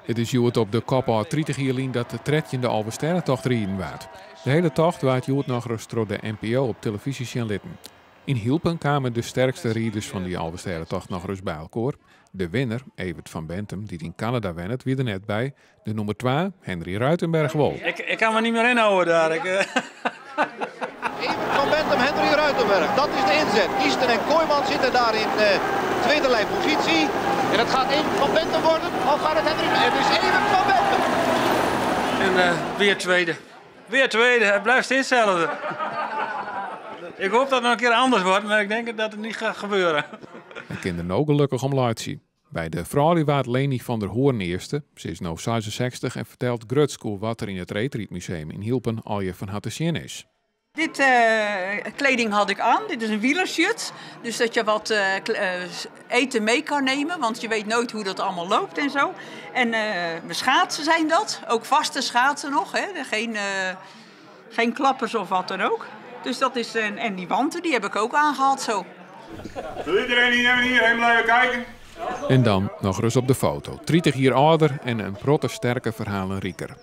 It is hjoed op de kop ôf 30 jier lyn dat de 13e Alvestêdetocht riden waard. De hiele tocht waard hjoed nochris troch de NPO op telefyzje sjen litten. Yn Hylpen kamen de sterkste riders fan dy Alvestêdetocht nochris by elkoar. De winner, Evert van Bentum, dy't yn Kanada wennet, wie der net by. De nûmer twa, Henry Ruitenberg, wol. Ik kan me niet meer inhouden daar. Evert van Bentum, Henry Ruitenberg. Dat is de inzet. Niesten en Kooijman zitten daar in tweede positie. En het gaat Evert van Bentum worden. Of gaat het Henry? Het is Evert van Bentum. En weer tweede. Weer tweede. Het blijft steeds hetzelfde. Ik hoop dat het nog een keer anders wordt, maar ik denk dat het niet gaat gebeuren. En kinderen ook gelukkig om laatje. By de froulju waard Leni van der Hoorn earste. Se is no 66 en fertelt grutsk oer wat der yn it reedrydmuseum yn Hylpen allegear fan har te sjen is. Dit kleding had ik aan. Dit is een wielershirt. Dus dat je wat eten mee kan nemen. Want je weet nooit hoe dat allemaal loopt en zo. En mijn schaatsen zijn dat. Ook vaste schaatsen nog. Hè. Geen klappers of wat dan ook. Dus dat is, en die wanten die heb ik ook aangehad zo. Wil iedereen hier hierheen blijven kijken? En dan nochris op de foto. 30 jier âlder en in protte sterke ferhalen riker.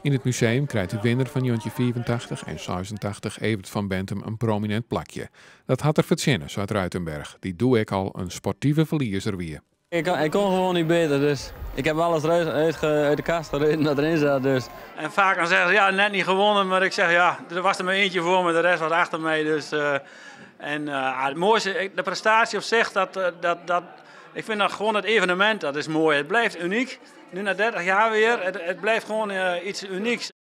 Yn it museum krijt de winner fan 1985 en 86, Evert van Bentum, in prominint plakje. Dat hat er fertsjinne, seit Ruitenberg, dy't doe ek al in sportive ferliezer wie. Ik kon gewoon niet beter, dus ik heb alles uit de kast gereden dat erin zat. Dus. En vaak dan zeggen ze, ja, net niet gewonnen, maar ik zeg, ja, er was er maar eentje voor me, de rest was achter mij. Dus, en het mooiste, de prestatie op zich, ik vind dat gewoon het evenement, dat is mooi. Het blijft uniek. Nu na 30 jaar weer, het blijft gewoon iets unieks.